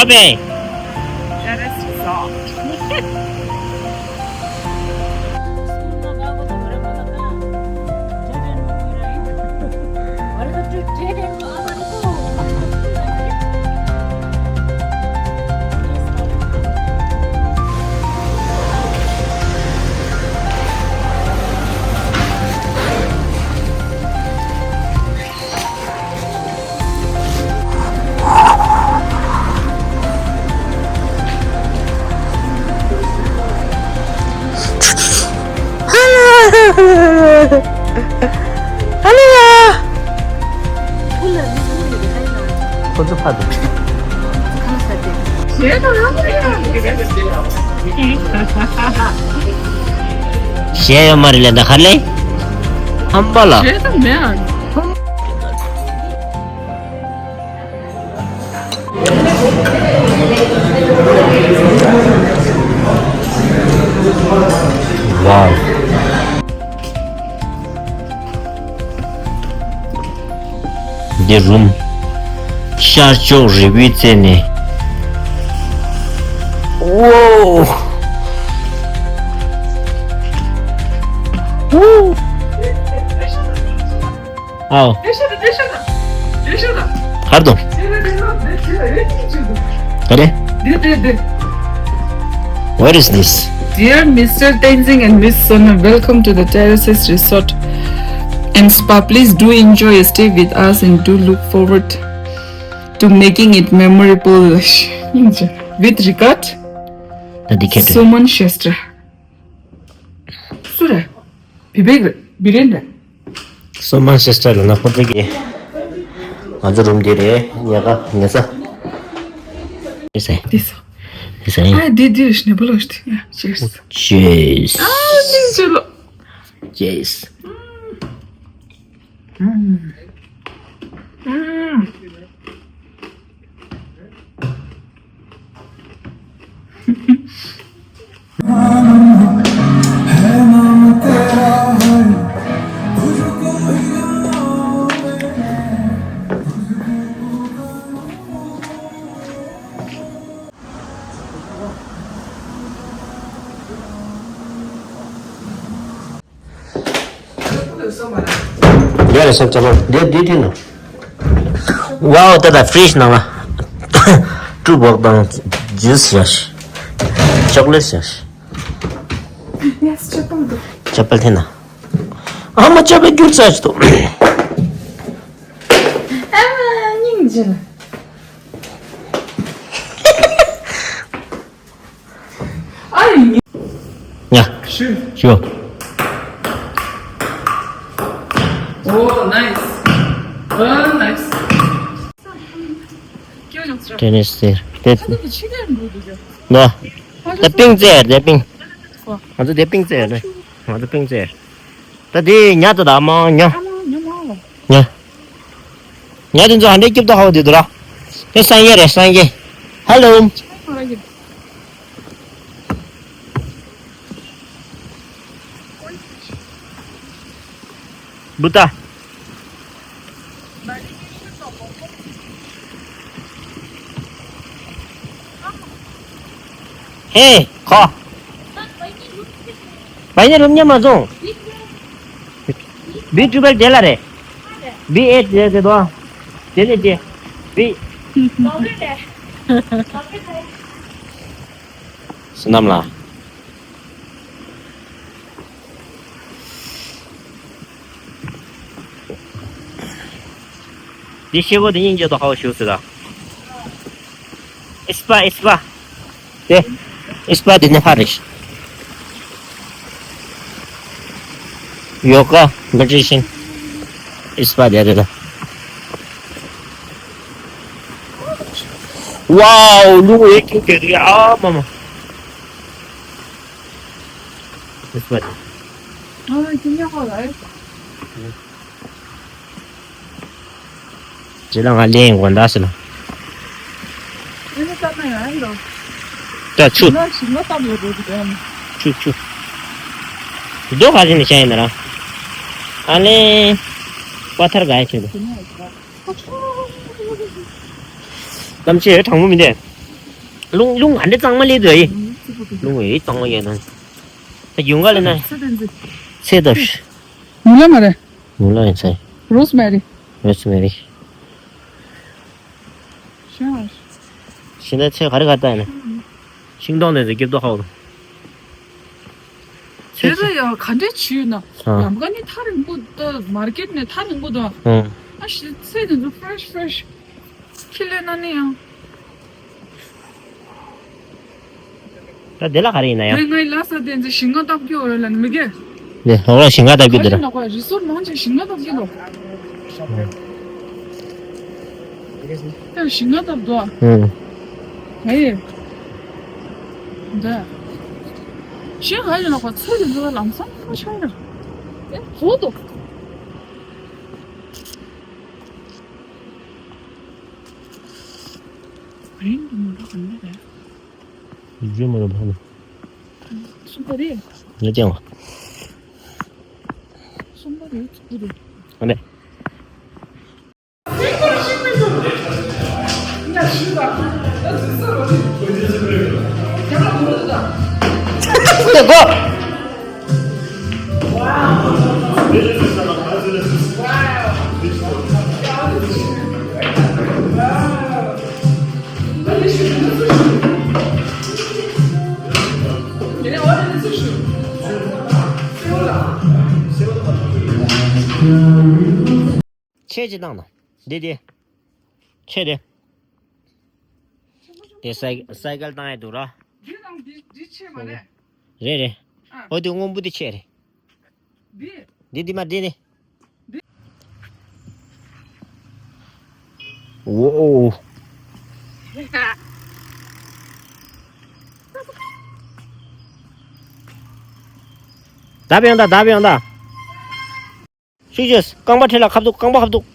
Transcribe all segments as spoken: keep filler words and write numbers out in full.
པས། Terrace Resort. ཁོ་ཚོ་ཕར་འདུག་གཞས་ཡོད་མ་རེད་ལས་ད་ག་ལས། ཧམ་པ་ལ། གཞས་ད་མེད་ཨ། Wow. འདི་རུམ། ཤར་ཕྱོགས་རི་བོའི་རྩེ་ནས། ཝོ། ཝུ། ཨའོ། གར་དང་། ག་རེ། Where is this? Dear Mister Tenzing and Miss Sona, welcome to the Terraces Resort and Spa. Please do enjoy your stay with us and do look forward to making it memorable. With regard, Dedicate. Suman Shastra. སུ་རེད། བི་བེག་རེད། བི་རེན་རེད། སོ་མ་སི་སི་ཊར་ལ་ན་ཁོ་ཚོ་གི། ང་ཚོ་རུམ་དེ་རེད། ཉལ་ཁ་ཉལ་ས། དེ་ཟེ། དེ་ཟེ། དེ་ཟེ། ཨ་དེ་དེ་རེད་ནེ་པོ་ལོ་ཤི་ཡ། ཅི་ཡེས། ཨ་ནི་ཅི་ལོ། ཅི་ཡེས། ཡ་རེ་སོ་ཅ་ལོ་འདི་འདི་འདི་ནོ། ཝའོ་ད་ད་ཕི་རིཇ་ནང་ལ་ཀྲུ་བོག་དང་ཇུས་ཡ་ཤི། ཅོག་ལེཊ་ཡ་ཤི། ཡ་སི་ཅ་པལ་འདུག་ཅ་པལ་ཐེ་ན། ཨ་མ་ཅ་པལ་འགྱུར་ཚར་ཅི་འདུག་ཨ་མ་སྙིང་རྗེ་ལ། ཨ་ཡི། ཡ། ཤུ། ཤུ། Oh, nice. Oh, nice. ཏེ་ནིས་ཟེར། ཏེ། ནོ། ད་པིང་ཙེ་ཡར་ཏེ་པིང་། ང་ཚོ་ཏེ་པིང་ཙེ་ཡར་ཏེ། ང་ཚོ་པིང་ཙེ་ཡར། ད་དེ་ཉ་ད་ད་མ་ཉ། ཉ། ཉ་དེ་ཚོ་ཧ་འདྲེ་སྐྱིབ་ཏོ་ཧ་གོ་དེ་དུ་ར། དེ་སངས་རྒྱས་རེད་སངས་རྒྱས། ཧ་ལོ། བུ་ཏ། ཧེ། ཁོ། བའི་ནི་རུམ་ཉམས་མ་བཟུང་། བི་ཀྲུ་བལ་དེ་ལ་རེད། བི་ཨེ་དེ་དེ་དོ། དེ་ནི་དེ། བི། སུ་ནམ་ལ། འདི་ཤེལ་སྒོ་འདི་སྙིང་རྗེ་དོ་ཧའོ་ཞུ་ཟེར་ད། ཨིས་པ་ཨིས་པ། དེ། ཨིས་པ་འདི་ནི་ཧ་རེ། ཡོ་ག་མེ་ཌི་ཊེ་ཤན། ཨིས་པ་འདི་རེད་ད། ཝའོ་ལུ་ཨེ་ཀྱུ་ཀེ་རི་ཨ་མ་མ། ཨིས་པ་འདི། ཨ་ཁྱི་ཉག་ཁ་ལ། ཇེ་ལ་ང་ལེན་དགོན་ད་སི་ལ། ཨེ་ནི་ཏག་ན་ཡང་ཨེ་ལོ། ད་ཆུ། ན་ཞིག་ན་ཏག་ཡོད་རེད་དེ། ཆུ་ཆུ། རྡོ་ག་ཅི་ནས་བཤད་ཡིན་ན་ར། ཨ་ལེ། པ་ཐར་ག་ཡ་ཆེ་དོ། གནམ་ཆེ་གྲང་མོ་མི་འདེ། རླུང་རླུང་ག་འདྲ་གཙང་མ་སླེབས་འདུག་ཨེ། རླུང་ཨེ་གཙང་མ་ཡོད་ན། ད་ཡོང་ག་ལ་ན། ཚེ་དང་ཚེ། མུ་ལ་མ་རེད། མུ་ལ་ཡིན་ཚེ། རོ་སི་མེ་རི། རོ་སི་མེ་རི། ཤ། ཤིང་ད་ཚེ་ག་རེ་ག་ལྟ་ཡིན་ན། ཤིང་ཏོག་ནས་ཟེར་སྐྱིད་ཏོག་ཧའོ། དེ་ལ་ཡང་ག་འདྲའི་བྱུས་ན། ཨ། ལམ་ཀ་ནི་ཐག་རིང་པོ་ད་མར་ཀེ་ཊི་ནས་ཐག་རིང་པོ་ད། ཨ། ཨ་ཤི་ཚེ་དེ་ཚོ་ཕེ་རེ་ཤི་ཕེ་རེ་ཤི། ཁྱི་ལས་ན་ནི་ཡང་། ད་དེ་ལ་ག་རེ་ཡིན་ན་ཡང་། དེ་ངའི་ལ་ས་དེ་ཚོ་ཞིང་ཁ་བཏབ་རྒྱུ་འོ་རེད་ལ་ནི་མི་དགེ། ནས་ལྷོ་ར་ཞིང་ཁ་བཏབ་རྒྱུ་དེ་ར། ཁ་ཅིག་ལ་ཁོ་རི་སོར་མང་ཆེ་ཞིང་ཁ་བཏབ་རྒྱུ་ལོ། ད་ཞིང་ཁ་བཏབ་དོ། ཨུ། ཧེ། འདི། ཞིང་ཁ་ཡིན་ལ་ཁོ་ཚོད་ཀྱི་འདུག་ལམ་སང་ཁ་ཆགས་ར། ཨེ་བོ་དོ། རིང་དུ་མི་འགྲོ་ག་ནས་རེད། རྒྱུ་མ་རུ་བ་ནི། སུམ་པ་རེད། ངས་ཀྱང་། སུམ་པ་རེད་ཚུགས་རེད། ཨ་ནེ། ཡ་གོ། ཆས་ཅི་བཏང་ན། འདི་འདི། ཆས་དེ། དེ་སའི་སའི་ཀལ་བཏང་ཡ་འདུག་ར། འདི་དང་འདི་འདི་ཆས་མ་རེད། རེད་རེད། ཨ། ཨོ་དེ་སྔོན་པོ་དེ་ཆས་རེད། འདི། འདི་འདི་མ་འདི་ནི། འདི། འོ། ད་བེང་ད་ད་བེང་ད། ཤུགས་ཆེ། རྐང་པ་འཁྲིད་ལ་ཁ་ཐུག་རྐང་པ་ཁ་ཐུག་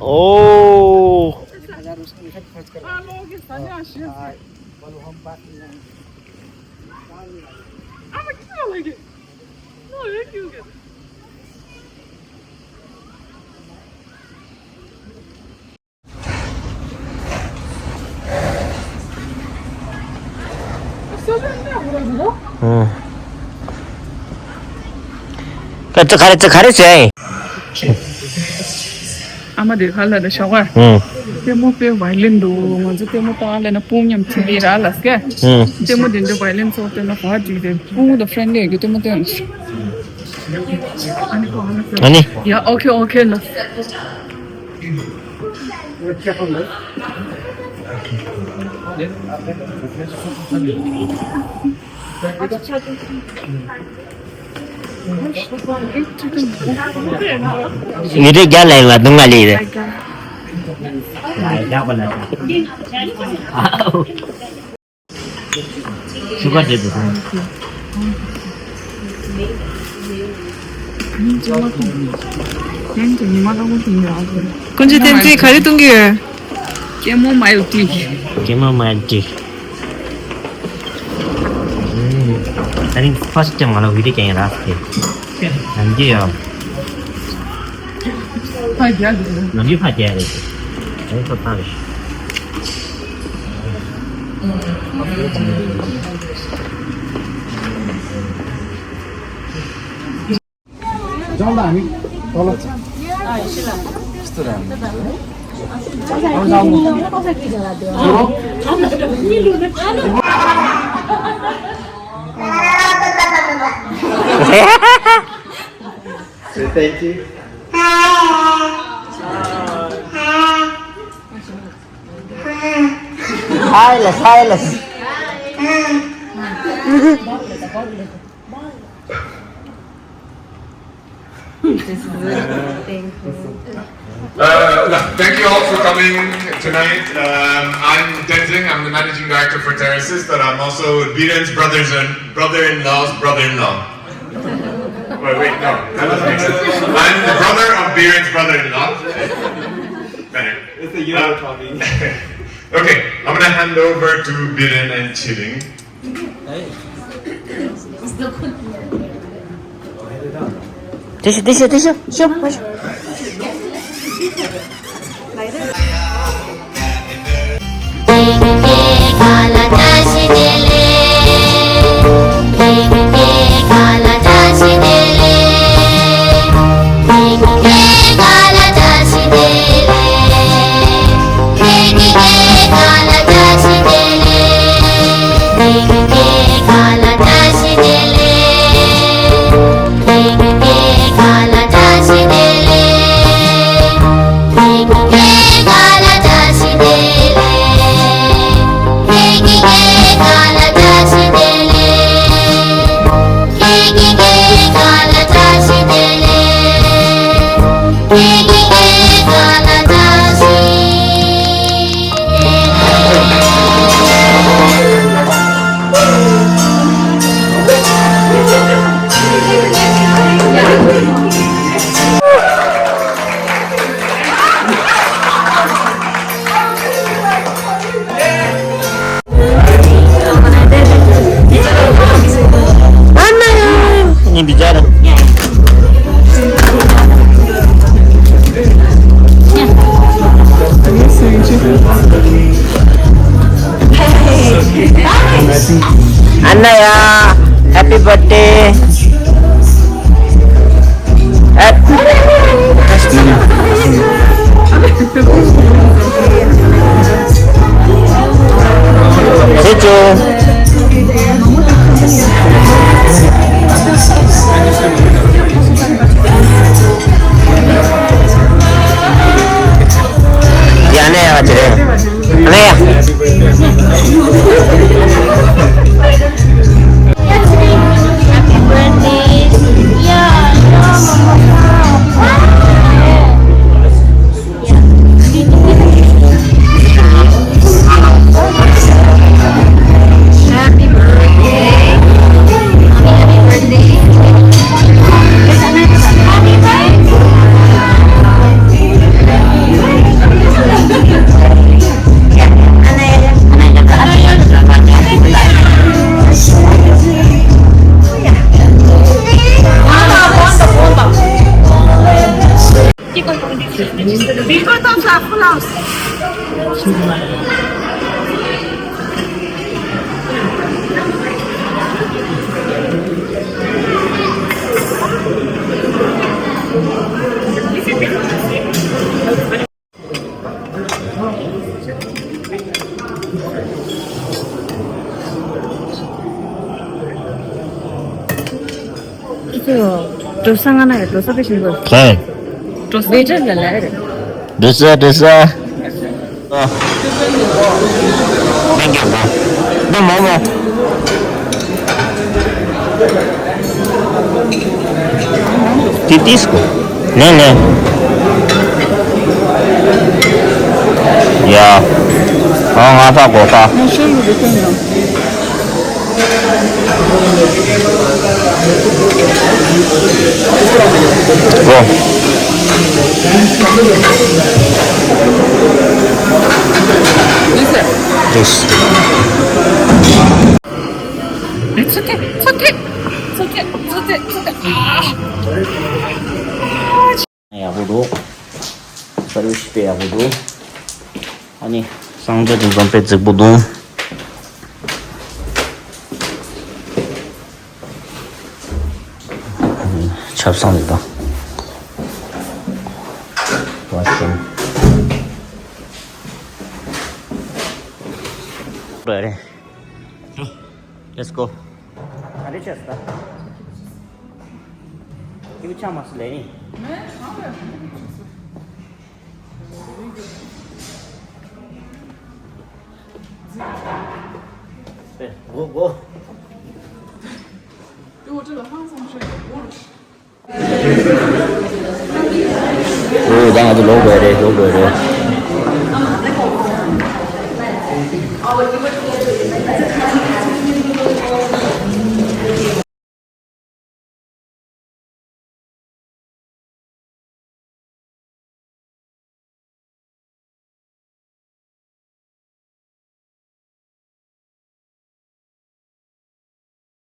ཨོ། ཨ། ད་ཙི་ག་རེ་ཙི་ག་རེ་ཟེར། ཨ་མ་དེ་ག་ལ་རེ་ཞོག་ག་ཨ། ལྟད་མོ་དཔེ་བའི་ལིན་འདུག་ང་ཚོ་ལྟད་མོ་ལྟ་ལ་ན་སྤུན་མཉམ་ཐིམ་པའི་ར་ལ་སྐད། ཨ། ལྟད་མོ་དེ་འདྲ་བའི་ལིན་ཚོ་དེ་ན་བ་འགྲིག་དེ་སྤུན་དང་ཕྲེན་ལི་གི་ལྟད་མོ་སྟོན། ཨ་ནི། ཡ་ཨོ་ཁེ་ཨོ་ཁེ་ལ། ཡུལ་དེ་རྒྱ་ལ་ཡིན་ལ་སྡུག་བསྔལ་ལས་རེད། ཤུ་གར་བྱེད་དུ་སོང་། ཀུན་གྱིས་བསྟན་འཛིན་ག་རེ་གཏོང་གི་ཡོད། ཀེ་མོ་མའིལ་ཊི། ཀེ་མོ་མའིལ་ཊི། I think first time ང་ལ་བི་ཌི་ཡོ་ཀྱང་ཡིན་ར་སྐད། ནམ་རྒྱུན་ཡོད། ཕ་རྒྱག་གི་རེད། ནམ་རྒྱུན་ཕ་རྒྱག་རེད། ཨེ་ཁོ་ཐང་རེད། Say thank you. Silence, silence. This is it. Thank you. Uh, thank you all for coming tonight. Um, I'm Tenzin. I'm the managing director for Terraces, but I'm also Biren's brother's and brother-in-law's brother-in-law. Wait, wait, no, that doesn't make sense. I'm the brother of Biren's brother-in-law. Better. It's the Euro talking. Okay, I'm gonna hand over to Biren and Chiling. Tissue, tissue, tissue. Show, show. ཡིན་པའི་རྒྱ་རེད། ཨ་ན་ཡ། Happy birthday. ཁྱེད་ཚོ། ཡ་ནས་ཡ་ཅི་རེད། ཨ་ལེ་ཡ། Happy birthday. Yeah, yeah, mama. Happy birthday. Happy birthday. འགྲོ་ས་ང་ན་ཡ་འགྲོ་ས་ཕེ་ཤིན་གོ། ཧེ། འགྲོ་ས་ཝེ་ཊར་ལ་ལ་རེད། འགྲོ་ས་འགྲོ་ས། ཨ། ནང་གི་མོ། འདི་མོ་མོ། དེ་ཏིས་གོ། ནས་ནས། ཡ། ཨ་ང་ས་གོ་ས། གོ། This. It's okay. It's okay. It's okay. It's okay. It's okay. ཡག་པོ་འདུག་སར་བི་སི་དཔེ་ཡག་པོ་འདུག་ཨ་ནི་གསང་སྤྱོད་དེ་ཚོ་དཔེ་རྫིག་པོ་འདུག་ཆབ་གསང་རེད་ད། ཝ་ཤི་རུམ། རེད་རེད། Let's go. ཨ་རེ་ཆེ་ས། ཁྱེད་ཆ་མ་སུ་ལེ་ནི། ཨོ་ད་ང་ཚོ་ལོག་དགོས་རེད། ལོག་དགོས་རེད།